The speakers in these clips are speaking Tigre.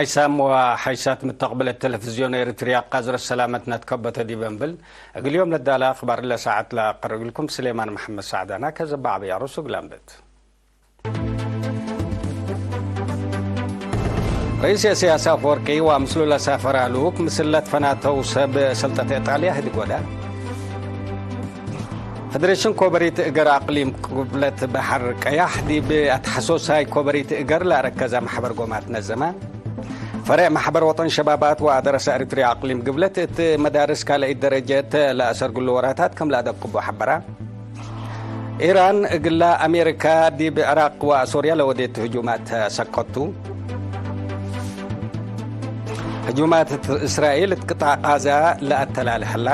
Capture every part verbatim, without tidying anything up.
ሓይሳም ወሓይሳት ምተቅብለት ተለፍዝዮን ኤሪትርያ፣ ቃዝረት ሰላመት ነትከበተ ዲበ እምብል፣ እግል ዮም ለዳለ አክባር ለሰዓት ለአቀርብልኩም ስሌማን መሐመድ ሳዕዳና። ከዘባ አብያሩ ሱግላምበት። ረኢስ ኢሰያስ አፈወርቂ ወምስሉ ለሳፈራ ልኡክ ምስል ለትፈናተው ሰብ ሰልጠት ኢጣልያ ህድግ ወደ። ፈደሬሽን ኮበሪት እገር አቅሊም ቅብለት በሐር ቀያሕ ዲብ አትሐሶሳይ ኮበሪት እገር ለአረከዘ መሕበር ጎማት ነዘመ። ፈሬዕ መሕበር ወጠን ሸባባት ወአደረሰ ኤሪትርያ አቅሊም ግብለት እት መዳርስ ካልአይት ደረጀት ለአሰርግሉ ወራታት ከም ለአደቅቦ ሐበራ። ኢራን እግላ አሜሪካ ዲብ ዕራቅ ወሶርያ ለወዴት ህጁማት ሰቀቱ። ህጁማት እስራኤል እት ቅጣዕ ቃዛ ለአተላልሐላ።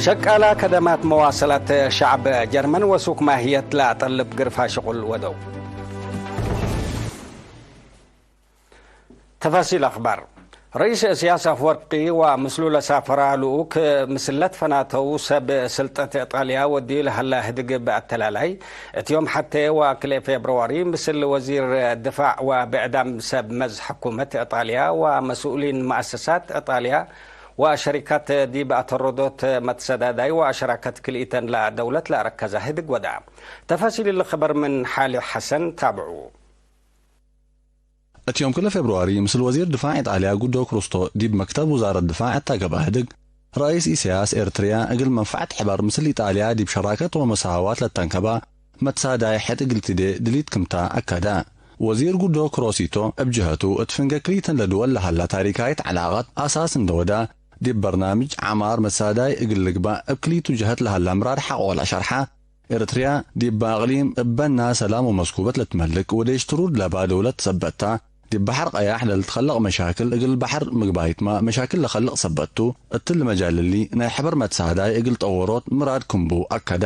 ሸቃላ ከደማት መዋሰላት ሸዕብ ጀርመን ወሱክ ማህየት ለአጠልብ ግርፋ ሽቁል ወደው። ተፋሲል አኽባር። ረኢስ እስያስ አፍወርቂ ወምስሉ ለሳፈራ ልኡክ ምስል ለትፈናተው ሰብ ስልጠት እጣልያ ወዲ ለሀላ ህድግ በአተላላይ፣ እት ዮም ሐቴ ወክልኤ ፌብርዋሪ ምስል ወዚር ድፋዕ ወብዕዳም ሰብ መዝ ሕኩመት እጣልያ ወመስኡሊን መአሰሳት እጣልያ ወሸሪካት ዲብ አተረዶት መትሰዳዳይ ወሸራከት ክልኢተን ለደውለት ለአረከዘ ህድግ ወዳ። ተፋሲል እሊ ኸበር ምን ሓሊ ሐሰን ታብዑ። እት ዮም ክልኤ ፌብርዋሪ፣ ምስል ወዚር ድፋዕ ኢጣልያ ጉዶ ክሩስቶ ዲብ መክተብ ውዛረት ድፋዕ እተ ገብአ ህድግ፣ ረኢስ ኢሰያስ ኤርትርያ እግል መንፈዐት ሕበር ምስል ኢጣልያ ዲብ ሸራከት ወመሳዋት ለተንከባ መትሳዳይ ሐድ እግል ትዴ ድሊት ክምታ አከደ። ወዚር ጉዶ ክሮሲቶ እብ ጀሀቱ፣ እት ፍንገ ክልኢተን ለድወል ለሀላ ታሪካይት ዐላቀት አሳስ እንደ ወዳ፣ ዲብ በርናምጅ ዐማር መትሳዳይ እግል ልግባእ እብ ክልኢቱ ጀሀት ለሀላ ምራድ ሐቆ ለአሸርሐ፣ ኤረትርያ ዲብ አቅሊም እበና ሰላም ወመስኩበት ለትመልክ ወዴሽ ትሩድ ለባ ደውለት ሰበት ታ። ዲብ በሐር ቀያሕ ለልትከለቅ መሻክል እግል በሐር ምግባይትመ መሻክል ለከልቅ ሰበት ቱ። እትሊ መጃል እሊ ናይ ሕበር መትሳዳይ እግል ጠወሮት ምራድ ክምቡ አከደ።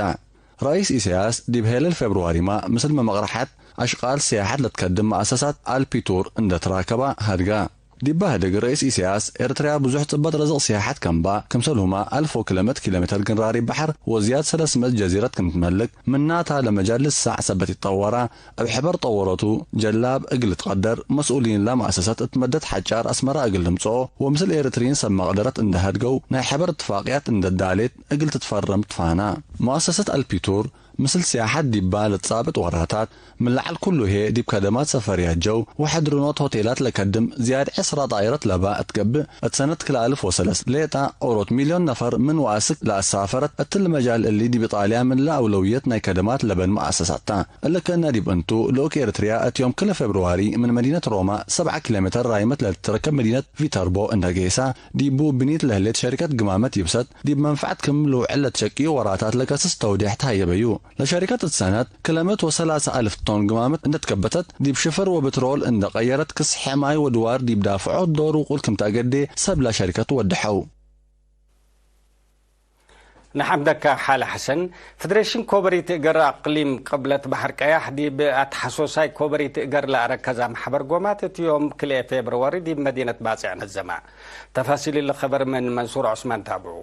ረኢስ ኢሰያስ ዲብ ሄለል ፌብርዋሪመ ምስል መመቅረሐት አሽቃል ስያሐት ለትከድም መአሰሳት አልፒቱር እንደ ትራከባ ሀድጋ። ዲበ ህድግ ረኢስ ኢሰያስ፣ ኤረትርያ ብዙሕ ጽበጥ ረዝቅ ስያሐት ከምባ፣ ክምሰልሁመ አልፍ ወክልኤ ምእት ኪሎ ሜተር ግንራሪብ በሐር ወዝያድ ሰለስ ምእት ጀዚረት ክም ትመልክ፣ ምናታ ለመጃል ልሳዕ ሰበት ኢትጠወራ፣ እብ ሕበር ጠወረቱ ጀላብ እግል ልትቀደር፣ መስኡሊን ለመአሰሰት እት መደት ሐጫር አስመረ እግል ልምጽኦ፣ ወምስል ኤረትርይን ሰብ መቅደረት እንደ ሀድገው፣ ናይ ሕበር እትፋቅያት እንደ ዳሌት እግል ትትፈረም ትፋና። መአሰሰት አልፒቱር፣ ምስል ስያሐት ዲባ ለትጻብጥ ወራታት፣ ምን ለዐል ኩሉ ህዬ ዲብ ከደማት ሰፈርያት ጀው ወሐድርኖት ሆቴላት ለከድም ዝያድ ዕስራ ጣይረት ለባ እት ገብእ፣ እት ሰነት ክልኤ አልፍ ወሰለስ ሌጠ ኦሮት ሚልዮን ነፈር ምን ወአስክ ለአሳፈረት። እትሊ መጃል እሊ ዲብ ኢጣልያ ምን ለአውለውየት ናይ ከደማት ለበን መአሰሳት ተ። እሊ ክእነ ዲብ እንቱ፣ ልኡክ ኤረትርያ እት ዮም ክልኤ ፌብርዋሪ ምን መዲነት ሮማ ሰብዓ ኪሎ ሜተር ራይመት ለልትትረከብ መዲነት ቪተርቦ እንደ ጌሰ፣ ዲቡ ብኒት ለህሌት ሸሪከት ግማመት ይብሰት ዲብ መንፈዐት ክም ልውዕል ለትሸቅዩ ወራታት ለከስስ ተውዴሕ ተሀየበዩ። ለሸሪከት እት ሰነት ክልኤ ምእት ወሰላሰ አልፍ ቶን ግማመት እንደ ትከበተት፣ ዲብ ሽፍር ወብትሮል እንደ ቀየረት፣ ክስሐ ማይ ወድዋር ዲብ ዳፍዖት ዶር ውቁል ክም ተአገዴ ሰብላ ሸሪከት ወደሐው። ነሐምደከ ሓለ ሐሰን። ፍደሬሽን ኮበሪት እገር አቅሊም ቅብለት በሐር ቀያሕ ዲብ አትሐሶሳይ ኮበሪት እገር ለአረከዛ መሕበር ጎማት እት ዮም ክልኤ ፌብርዋሪ ዲብ መዲነት ባጽዕ ነዘመ። ተፋሲል እሊ ኸበር ምን መንሱር ዑስማን ታብዑ።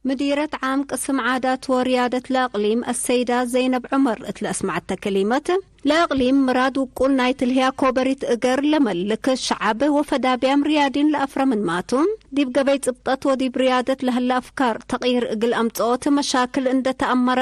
ምዲረት ዓም ቅስም ዓዳት ወርያደት ለአቅሊም አሰይዳ ዘይነብ ዑመር እት ለአስመዐተ ከሊመት፣ ለአቅሊም ምራድ ውቁል ናይ ትልህያ ኮበሪት እገር ለመልክ ሸዐብ ወፈዳብያም ርያዲን ለአፍረ ምንማቱ፣ ዲብ ገበይ ጽብጠት ወዲብ ርያደት ለህለ አፍካር ተቅይር እግል አምጽኦት መሻክል እንደ ተአመረ፣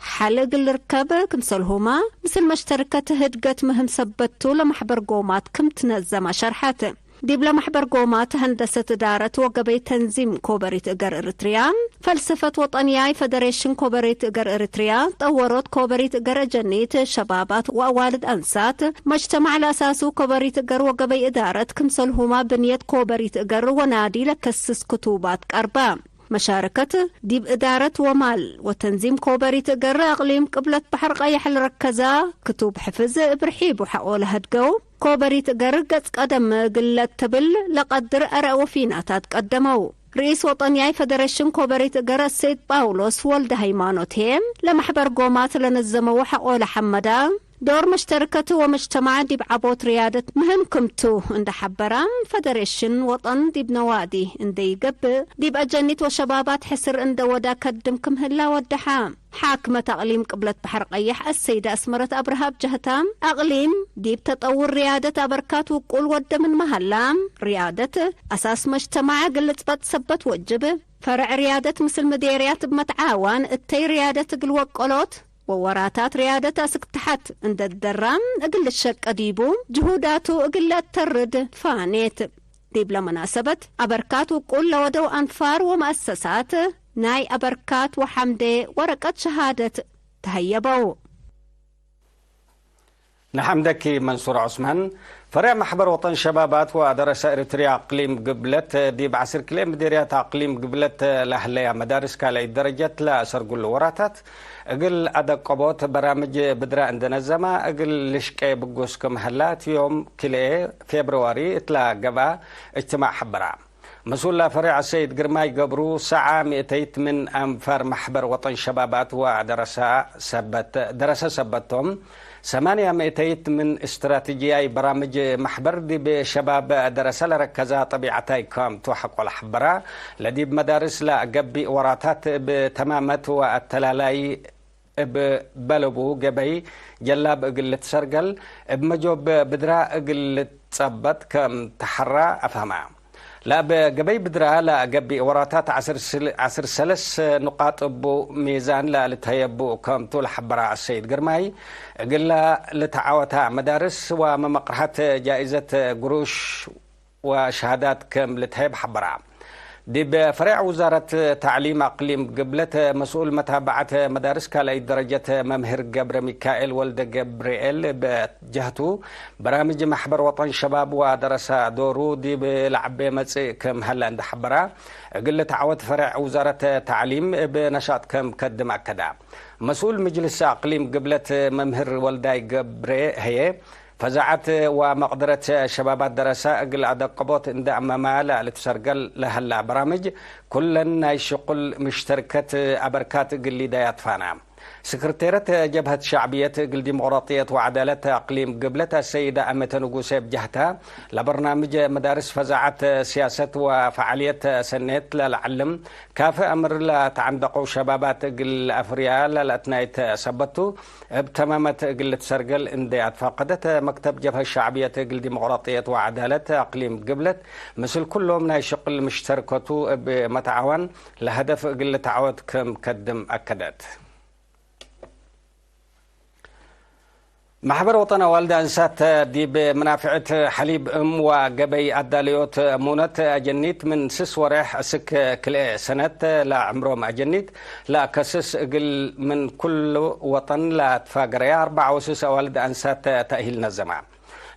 ሐል እግል ልርከብ ክምሰልሁመ፣ ምስል መሽተርከት ህድገት ምህም ሰበት ቱ ለመሕበር ጎማት ክም ትነዘመ ሸርሐት። ዲብለ መሕበር ጎማት ሀንደሰት እዳረት ወገበይ ተንዚም ኮበሪት እገር እርትርያ፣ ፈልስፈት ወጠንያይ ፈደሬሽን ኮበሪት እገር እርትርያ፣ ጠወሮት ኮበሪት እገር አጀኒት ሸባባት ወአዋልድ አንሳት፣ መጅተማዕ ለአሳሱ ኮበሪት እገር ወገበይ እዳረት ክምሰልሁመ ብንየት ኮበሪት እገር ወናዲ ለከስስ ክቱባት ቀርበ። መሻረከት ዲብ እዳረት ወማል ወተንዚም ኮበሪት እገር አቅሊም ቅብለት በሐር ቀየሕ ለረከዛ ክቱብ ሕፍዝ እብ ርሒቡ ሐቆ ለሀድገው ኮበሪት እገር ገጽ ቀደም እግል ለትብል ለቀድር አርአ ወፊናታት ቀደመው። ርኢስ ወጠንያይ ፈደሬሽን ኮበሪት እገር አሰይድ ጳውሎስ ወልደ ሃይማኖት ህዬ፣ ለመሕበር ጎማት ለነዘመው ሐቆ ለሐመዳ፣ ዶር መሽተርከት ወመጅተማዕ ዲብ ዐቦት ርያደት ምህም ክምቱ እንደ ሐበራ፣ ፈደሬሽን ወጠን ዲብ ነዋዲ እንደ ይገብእ፣ ዲብ አጀኒት ወሸባባት ሕስር እንደ ወዳ ከድም ክም ህላ ወደሐ። ሓክመት አቅሊም ቅብለት በሐር ቀየሕ አሰይደ አስመረት አብርሃ እብ ጀህታ፣ አቅሊም ዲብ ተጠውር ርያደት አበርካት ውቁል ወደ ምንመ ሀላ፣ ርያደት አሳስ መጅተማዕ እግል ልጽበጥ ሰበት ወጅብ። ፈርዕ ርያደት ምስል ምዴርያት እብ መትዓዋን እተይ ርያደት እግል ወቀሎት ወወራታት ርያደት አስክ ተሐት እንደ ትደራ እግል ልሸቀ ዲቡ ጅሁዳቱ እግል ለአተርድ ፋኔት። ዲብለ መናሰበት አበርካት ውቁል ለወደው አንፋር ወመአሰሳት ናይ አበርካት ወሐምዴ ወረቀት ሸሃደት ተሀየበው። ነሐምደኪ መንሱር ዑስማን። ፈሬዕ መሕበር ወጠን ሸባባት ወደረሰ ኤሪትርያ አቅሊም ግብለት፣ ዲብ ዐስር ክልኤ ምዴርያት አቅሊም ግብለት ለህለያ መዳርስ ካልኣይት ደረጀት ለአሰርጉሉ ወራታት እግል አደቀቦት በራምጅ ብድራ እንደ ነዘማ እግል ልሽቄ ብጉስ ክም ሀላ፣ ዮም ክልኤ ፌብርዋሪ እትላ ገብአ እጅትማዕ ሐበራ። መስኡል ፈሬዕ አሰይድ ግርማይ ገብሩ፣ ሰዓ ምእተይት ምን አንፋር መሕበር ወጠን ሸባባት ወደረሰ ሰበት፣ ደረሰ ሰበት ቶም፣ ሰማንያ ምእተይት ምን እስትራትጅያይ በራምጅ መሕበር ዲብ ሸባብ ደረሰ ለረከዛ ጠቢዐታይ ከምቱ ሐቆ ለሐበራ፣ ለዲብ መዳርስ ለገብእ ወራታት እብ ተማመት ወአተላላይ እብ በለቡ ገበይ ጀላብ እግል ልትሰርገል፣ እብ መጆብ ብድራ እግል ልትጸበጥ ከም ተሐራ አፍሀማ። ለእብ ገበይ ብድራ ለገብእ ወራታት ዐስር ስል-፣ ዐስር ሰለስ ንቃጥ እቡ ሚዛን ለልትሀየቡ ከምቱ ለሐበራ አሰይድ ግርማይ፣ እግላ ልትዓወታ መዳርስ ወመመቅርሐት ጃኢዘት ግሩሽ ወሸሃዳት ክም ልትሀይብ ሐበራ። ዲብ ፈሬዕ ውዛረት ተዕሊም አቅሊም ግብለት መስኡል መታበዐት መዳርስ ካልኣይት ደረጀት መምህር ገብረ ሚካኤል ወልደ ገብርኤል እብ ጀህቱ፣ በራምጅ መሕበር ወጠን ሸባብ ወደረሰ ዶሩ ዲብ ለዐቤ መጽእ ክም ሀለ እንደ ሐበራ፣ እግል ልትዓወት ፈሬዕ ውዛረት ተዕሊም እብ ነሻጥ ክም ከድም አከዳ። መስኡል ምጅልስ አቅሊም ግብለት መምህር ወልዳይ ገብሬ ህዬ፣ ፈዛዐት ወመቅደረት ሸባባት ደረሰ እግል አደቀቦት እንደ አመማ ለልትሰርገል ለሀላ በራምጅ፣ ኩለን ናይ ሽቁል ምሽተርከት አበርካት እግል ሊዳያት ፋና። ስክርቴረት ጀብሀት ሸዕብየት እግል ዲሞቅራጥየት ወዐዳለት አቅሊም ግብለት አሰይደ አመተ ንጉሴ እብ ጀህታ፣ ለበርናምጅ መዳርስ ፈዛዐት ሲያሰት ወፈዓልየት ሰኔት ለለዐልም፣ ካፊ አምር ለተዐንደቀው ሸባባት እግል አፍርያ ለለአትናይት ሰበቱ፣ እብ ተማመት እግል ልትሰርገል እንዴ አትፋቀደት፣ መክተብ ጀብሀት ሸዕብየት እግል ዲሞቅራጥየት ወዐዳለት አቅሊም ግብለት፣ ምስል ኩሎም ናይ ሽቅል ምሽተርከቱ እብ መትዓዋን ለሀደፍ እግል ልትዓወት ክም ከድም አከደት። መሕበር ወጠን አዋልድ አንሳት ዲብ መናፍዕት ሐሊብ እም ወገበይ አዳልዮት ሙነት አጀኒት ምን ስስ ወሬሕ እስክ ክልኤ ሰነት ለዕምሮም አጀኒት ለአከስስ እግል ምን ኩሉ ወጠን ለአትፋገረያ አርበዕ ወስስ አዋልድ አንሳት ተእሂል ነዘማ።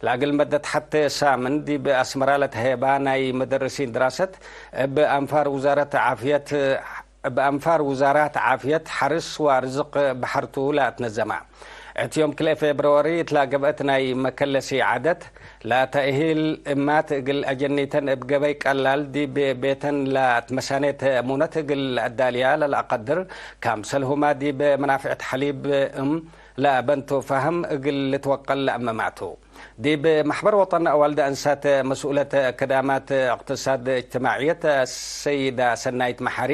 ለእግል መደት ሐቴ ሳምን ዲብ አስመራ ለተሄባ ናይ መደርሲን ድራሰት እብ አንፋር ውዛረት ዓፍየት እብ አንፋር ውዛራት ዓፍየት ሐርስ ወአርዝቅ በሐርቱ ለአትነዘማ። እት ዮም ክልኤ ፌብርዋሪ እት ለገብአት ናይ መከለሲ ዐደት፣ ለተእሂል እማት እግል አጀኒተን እብ ገበይ ቀላል ዲብ ቤተን ለአትመሳኔት ሙነት እግል ለአዳልያ ለለአቀድር፣ ካምሰልሁማ ዲብ መናፍዕት ሐሊብ እም ለአበንቱ ፋህም እግል ልትወቀል ለአመማቱ። ዲብ መሕበር ወጠን አዋልድ አንሳት መስኡለት ከዳማት እቅትሳድ እጅትማዕየት ሰይዳ ሰናይት መሓሪ፣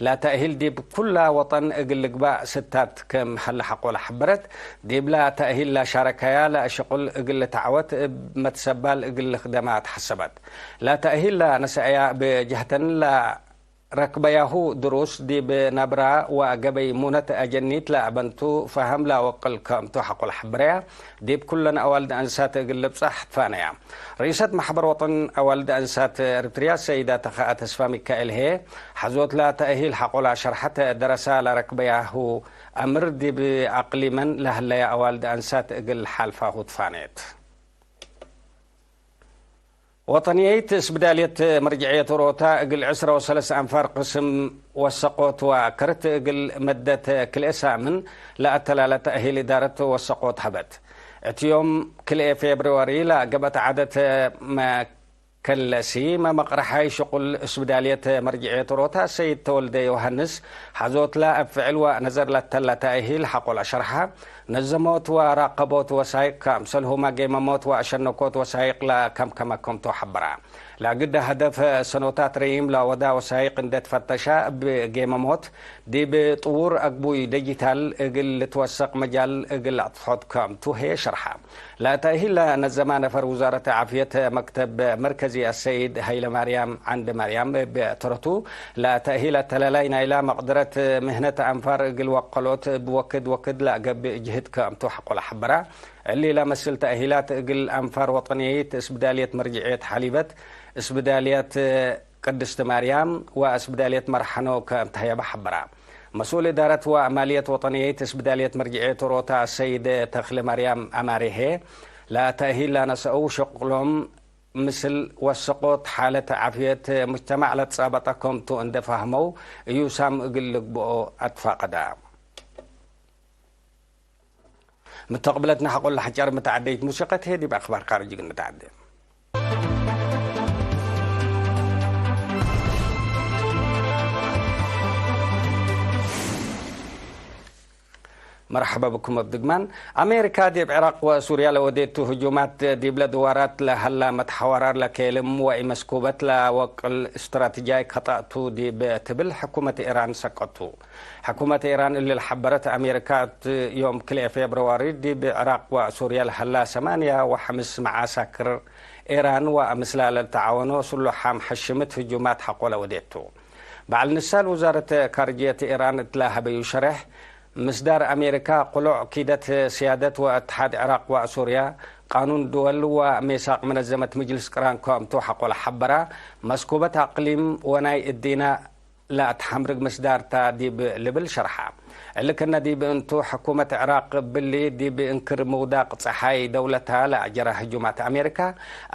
ለተእሂል ዲብ ኩላ ወጠን እግል ልግባእ ስታት ክም ሀለ ሐቆ ለሐበረት፣ ዲብላ ተእሂል ለሻረከያ ለሽቁል እግል ልትዓወት እብ መትሰባል እግል ልክደማ ተሐሰበት። ለተእሂል ለነሰአያ እብ ጀህተን ለ ረክበያሁ ድሩስ ዲብ ናብራ ወገበይ ሙነት አጀኒት ለአበንቱ ፈሀም ለአወቅል ከምቱ ሐቆ ለሐበረያ፣ ዲብ ኩለን አዋልድ አንሳት እግል ልብጻሕ ትፋነያ። ርኢሰት መሕበር ወጠን አዋልድ አንሳት ኤሪትርያ ሰይዳ ተኸአ ተስፋ ሚካኤል ህዬ፣ ሐዞት ለተእሂል ሐቆ ለአሸርሐት፣ ደረሳ ለረክበያሁ አምር ዲብ አቅሊመን ለህለያ አዋልድ አንሳት እግል ሓልፋሁ ትፋኔት። ወጠንየይት እስብዳልየት መርጅዕየት ኦሮታ እግል ዕስራ ወሰለስ አንፋር ቅስም ወሰቆት ወከርት እግል መደት ክልኤ ሳምን ለአተላለ ተእሂል እዳረት ወሰቆት ሀበት። እት ዮም ክልኤ ፌብርዋሪ ለገብአት ዐደት መከለሲ መመቅረሓይ ሽቁል እስብዳልየት መርጅዕየት ኦሮታ ሰይድ ተወልደ ዮሃንስ ሐዞትላ እብ ፍዕል ወነዘር ለተለ ተእሂል ሐቆ ለአሸርሐ። ነዘሞት ወራቀቦት ወሳይቅ፣ ከምሰልሁመ ጌመሞት ወአሸነኮት ወሳይቅ ለከምከመ ክምቱ ሐበራ። ለእግደ ሀደፍ ሰኖታት ረዪም ለወዳ ወሳይቅ እንዴ ትፈተሸ፣ እብ ጌመሞት ዲብ ጥዉር አግቡይ ዲጂታል እግል ልትወሰቅ መጃል እግል አትፈት ክምቱ ህዬ ሸርሐ። ለተእሂል ለነዘማ ነፈር ውዛረት ዓፍየት መክተብ መርከዚ አሰይድ ሀይለማርያም ዐንደማርያም እብ ተረቱ፣ ለተእሂል አተላላይ ናይላ መቅደረት ምህነት አንፋር እግል ወቀሎት እብ ወክድ ወክድ ለገብእ ጅህድ ክምቱ ሐቆለ ሐበራ። እሊ ለመስል ተእሂላት እግል አንፋር ወጠንየይት እስብዳልየት መርጅዕየት ሐሊበት፣ እስብዳልየት ቅድስት ማርያም ወእስብዳልየት መርሐኖ ክምተህየበ ሐበራ። መስኡል እዳረት ወማልየት ወጠንየይት እስብዳልየት መርጅዕየት ኦሮታ አሰይድ ተክለ ማርያም አማሬ ህዬ፣ ለተእሂል ለነሰአው ሸቅሎም ምስል ወሰቆት ሓለት ዓፍየት ሙጅተማዕ ለትጻበጠ ክምቱ እንዴ ፋህመው፣ እዩሳም እግል ልግብኦ አትፋቀዳ። ምተቅብለትነ ሐቆለ ሐጫር መተዓደይት ሙሲቀት ህዬ ዲብ አክባር ካርጅ እግል ንተዓደ። መርሐበ ብኩም እብ ድግማን። አሜሪካ ዲብ ዕራቅ ወሱርያ ለወዴቱ ህጁማት ዲብለ ድዋራት ለሀላ መትሐወራር ለኬልም ወኢመስኩበት ለወቅል እስትራትጃይ ከጠእቱ ዲብ ትብል ሕኩመት ኢራን ሰቀቱ። ሕኩመት ኢራን እሊ ለሐበረት አሜሪካ እት ዮም ክልኤ ፌብርዋሪ ዲብ ዕራቅ ወሱርያ ለሀላ ሰማንያ ወሐምስ መዓሳክር ኢራን ወምስላ ለልትዓወኖ ስሉሓም ሐሽምት ህጁማት ሐቆ ለወዴቱ። በዐል ንሳል ውዛረት ካርጅየት ኢራን እትለ ሀበዩ ሸሬሕ፣ ምስዳር አሜሪካ ቅሎዕ ኪደት ስያደት ወእትሓድ ዕራቅ ወሱርያ፣ ቃኑን ድወል ወሜሳቅ መነዘመት ምጅልስ ቅራን ክምቱ ሐቆ ለሐበራ፣ መስኩበት አቅሊም ወናይ እዲነ ለአትሐምርግ ምስዳር ታ ዲብ ልብል ሸርሐ። እሊ ክነ ዲብ እንቱ፣ ሕኩመት ዕራቅ እብሊ ዲብ እንክር ምውዳቅ ጸሓይ ደውለታ ለአጀራ ህጁማት አሜሪካ፣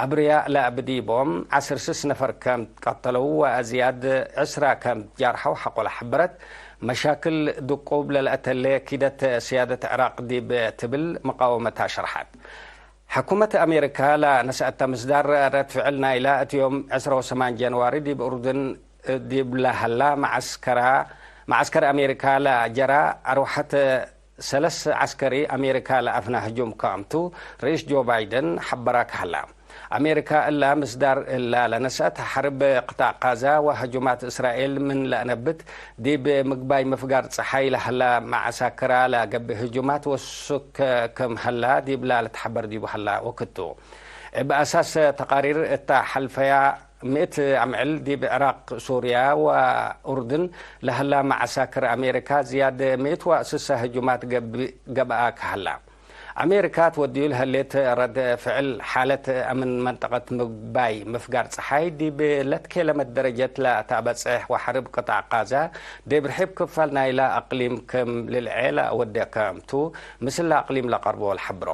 አብርያ ለአብዲ ቦም ዐስር ስስ ነፈር ከም ትቀተለው ወአዝያድ ዕስራ ከም ትጃርሐው ሐቆ ለሐበረት፣ መሻክል ድቁብ ለለአተሌ ኪደት ስያደት ዕራቅ ዲብ ትብል መቃወመታ ሸርሐት። ሕኩመት አሜሪካ ለነስአተ ምስዳር ረድ ፍዕል ናይላ እት ዮም ዕስራ ወሰማን ጀንዋሪ ዲብ ኡርድን ዲብ ለሀላ መዐስከራ፣ መዐስከር አሜሪካ ለጀራ አርወሐት ሰለስ ዐስከሪ አሜሪካ ለአፍና ህጁም ክምቱ ርኢስ ጆ ባይደን ሐበራ ከሀላ። አሜሪካ እላ ምስዳር እላ ለነስአት ሐርብ ቅጣዕ ቃዛ ወህጁማት እስራኤል ምን ለአነብት ዲብ ምግባይ ምፍጋር ጸሓይ ለሀላ መዐሳክራ ለገብእ ህጁማት ወሱክ ክም ሀላ ዲብላ ልትሐበር ዲቡ ሀላ ወክቱ። እብ አሳስ ተቃሪር እታ ሐልፈያ ምእት አምዕል ዲብ ዕራቅ፣ ሱርያ ወኡርድን ለሀላ መዐሳክር አሜሪካ ዝያድ ምእት ወስሳ ህጁማት ገብእ፣ ገብአ ከሀላ። አሜሪካ ትወድዩ ለህሌት ረድ ፍዕል ሓለት አምን መንጠቀት ምግባይ ምፍጋር ጸሓይ ዲብ ለትኬለመት ደረጀት ለተአበጽሕ ወሐርብ ቅጣዕ ቃዛ ዲብ ርሒብ ክፋል ናይላ አቅሊም ክም ልልዔ ለአወዴ ከምቱ ምስል ለአቅሊም ለቀርቦ ለሐብሮ።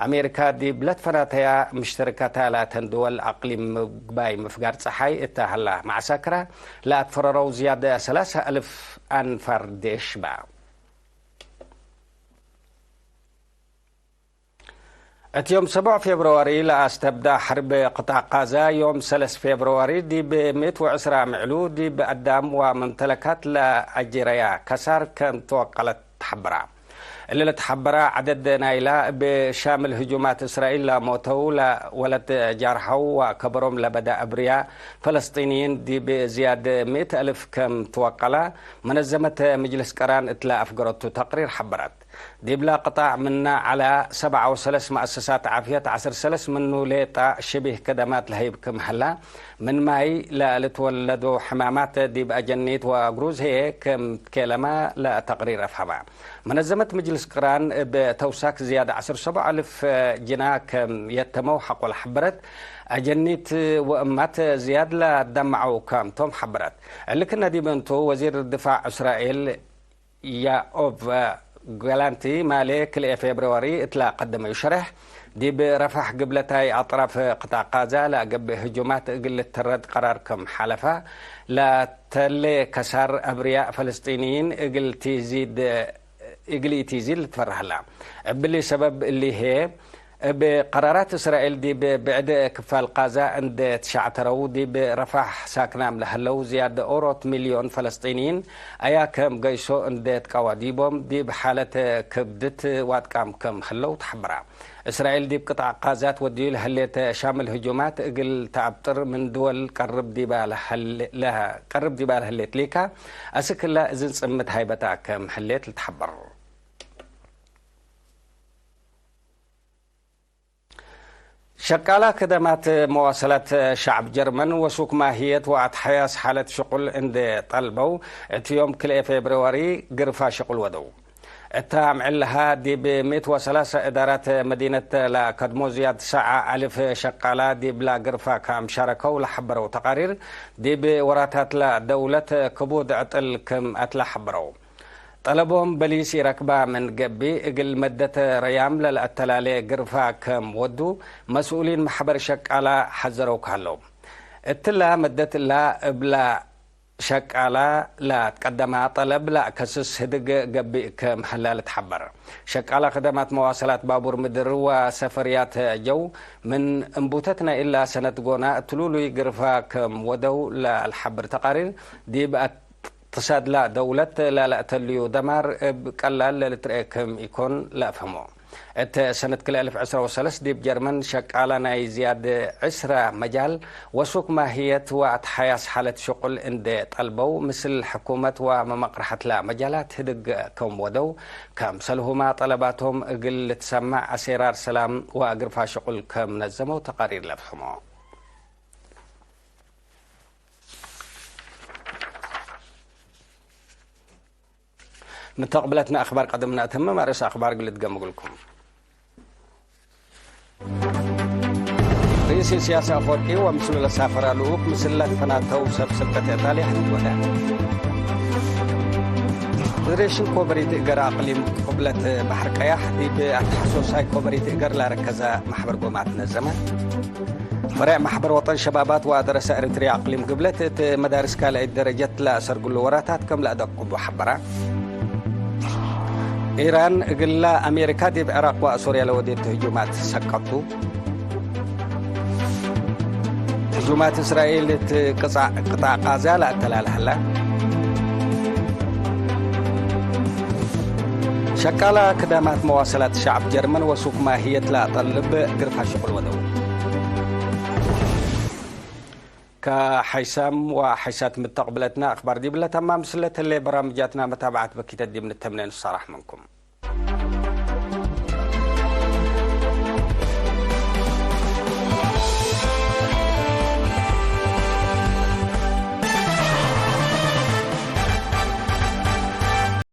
አሜሪካ ዲብ ለትፈናተያ ምሽተርከታ ላተን ድወል አቅሊም ምግባይ ምፍጋር ጸሓይ እተ ሀላ መዐሳክራ ለአትፈረረው ዝያድ ሰላሳ አልፍ አንፋር ዴሽ በ። እት ዮም ሰቦዕ ፌብርዋሪ ለአስተብዳ ሐርብ ቅጣዕ ቃዛ፣ ዮም ሰለስ ፌብርዋሪ ዲብ ምእት ወዕስራ ምዕሉ ዲብ አዳም ወመምተለካት ለአጅረያ ከሳር ከም ተወቀለት ተሐበራ። እሊ ለተሐበረ ዐደድ ናይላ እብ ሻምል ህጁማት እስራኤል ለሞተው ወለት ጃርሐው ወከበሮም ለበደ አብርያ ፈለስጢንይን ዲብ ዝያድ ምእት አልፍ ከም ትወቀለ መነዘመት ምጅልስ ቀራን እትለ አፍገረቱ ተቅሪር ሐበረት። ዲብላ ቅጣዕ ምነ ዐለ ሰብዓ ወሰለስ መአሰሳት ዓፍየት ዐስር ሰለስ ምኑ ሌጠ ሽቢህ ከደማት ለሀይብ ክም ሀላ፣ ምን ማይ ለልትወለዶ ሕማማት ዲብ አጀኒት ወአግሩዝ ህዬ ክም ትኬለመ ለተቅሪር አፍሀመ። መነዘመት ምጅልስ ቅራን እብ ተውሳክ ዝያድ ዐስር ሰቦዕ አልፍ ጅና ከም የተመው ሐቆ ለሐበረት፣ አጀኒት ወእማት ዝያድ ለደመዐው ከምቶም ሐበረት። እሊ ክነ ዲብ እንቱ፣ ወዚር ድፋዕ እስራኤል ያኦቭ ጋላንቲ ማሌ ክልኤ ፌብርዋሪ እትለ ቀደመዩ ሸሬሕ፣ ዲብ ረፋሕ ግብለታይ አጥራፍ ቅጣዕ ቃዛ ለአገብእ ህጁማት እግል ልትረድ ቀራር ክም ሓለፈ፣ ለተሌ ከሳር አብርያእ ፈለስጢንይን እግል ቲዚድ፣ እግል ኢቲዚድ ልትፈርህ ሀላ። እብሊ ሰበብ እሊ ህዬ፣ እብ ቀራራት እስራኤል ዲብ ብዕድ ክፋል ቃዛ እንዴ ትሸዕተረው፣ ዲብ ረፋሕ ሳክናም ለህለው ዝያድ ኦሮት ሚልዮን ፈለስጢንይን አያ ከም ገይሶ እንዴ ትቃዋ ዲቦም፣ ዲብ ሓለት ክብድት ዋጥቃም ከም ህለው ተሐበራ። እስራኤል ዲብ ቅጣዕ ቃዛት ወድዩ ለህሌት ሻምል ህጁማት እግል ተአብጥር ምን ድወል ቀርብ ዲባ ለህሌ-፣ ለህ-፣ ቀርብ ዲባ ለህሌት ሊካ፣ አስክላ እዝን ጽምት ሃይበታ ከም ህሌት ልትሐበር። ሸቃላ ክደማት መዋሰላት ሸዕብ ጀርመን ወሱክ ማህየት ወአትሐያስ ሓለት ሽቁል እንዴ ጠልበው፣ እት ዮም ክልኤ ፌብርዋሪ ግርፋ ሽቁል ወደው። እታ አምዕል ለሃ ዲብ ምእት ወሰላሰ እዳራት መዲነት ለከድሞ ዝያድ ሰዓ አልፍ ሸቃላ ዲብላ ግርፋ ከም ሻረከው ለሐበረው ተቃሪር፣ ዲብ ወራታት ለደውለት ክቡድ ዕጥል ክም አትላ ሐበረው። ጠለቦም በሊስ ኢረክባ ምን ገብእ፣ እግል መደት ረያም ለለአተላሌ ግርፋ ከም ወዱ፣ መስኡሊን መሕበር ሸቃላ ሐዘረው ከሀለው። እትላ መደት እላ እብላ ሸቃላ ለአትቀደማ ጠለብ ለአከስስ ህድግ ገብእ ከም ሀላ ልትሐበር። ሸቃላ ክደማት መዋሰላት ባቡር ምድር ወሰፈርያት ጀው፣ ምን እንቡተት ናይ እላ ሰነት ጎና እትሉሉይ ግርፋ ከም ወደው ለአልሐብር ተቃሪር፣ ዲብ እቅትሳድላ ደውለት ለለአተልዩ ደማር እብ ቀላል ለልትርኤ ክም ኢኮን ለአፍህሞ። እት ሰነት ክልኤ አልፍ ዕስራ ወሰለስ ዲብ ጀርመን ሸቃላ ናይ ዝያድ ዕስራ መጃል ወሱክ ማህየት ወአትሓያስ ሓለት ሽቁል እንዴ ጠልበው፣ ምስል ሕኩመት ወመመቅረሐትላ መጃላት ህድግ ከም ወደው፣ ከምሰልሁማ ጠለባቶም እግል ልትሰማዕ አሴራር ሰላም ወግርፋ ሽቁል ከም ነዘመው ተቃሪር ለፍሕሞ። ምተቅብለትነ አክባር ቀድምነ እትምም፣ አርእስ አክባር እግል እድገም እግልኩም። ርኢስ ኢሳያስ አፈወርቂ ወምስሉ ለሳፈራ ልኡክ ምስል ለትፈናተው ሰብ ስልጠት ኢጣልያ ሕንወደ። ፌዴሬሽን ኮበሪት እገር አቅሊም ቅብለት በሐር ቀያሕ ዲብ አተሐሶሳይ ኮበሪት እገር ላረከዘ ማሕበር ጎማት ነዘመ። ፈሬዕ ማሕበር ወጠን ሸባባት ወአደረሰ ኤሪትርያ አቅሊም ግብለት እት መዳርስ ካልአይት ደረጀት ለአሰርግሉ ወራታት ከም ለአደቅቡ ሐበራ። ኢራን እግላ አሜሪካ ዲብ ዕራቅ ወአሱርያ ለወዴት ህጁማት ሰቀቱ። ህጁማት እስራኤል እት ቅጻዕ፣ ቅጣዕ ቃዛ ለአተላልሀላ። ሸቃላ ክዳማት መዋሰላት ሸዕብ ጀርመን ወሱክ ማህየት ለአጠልብ ግርፋ ሽቁል ወደው። ከሐይሳም ወሐይሳት ምተቅብለትና አክባር ዲብለ ተማም፣ ስለተሌ በራምጃትና መታብዓት በኪተት ዲብ ንተምኔ ንሳራሕ ምንኩም።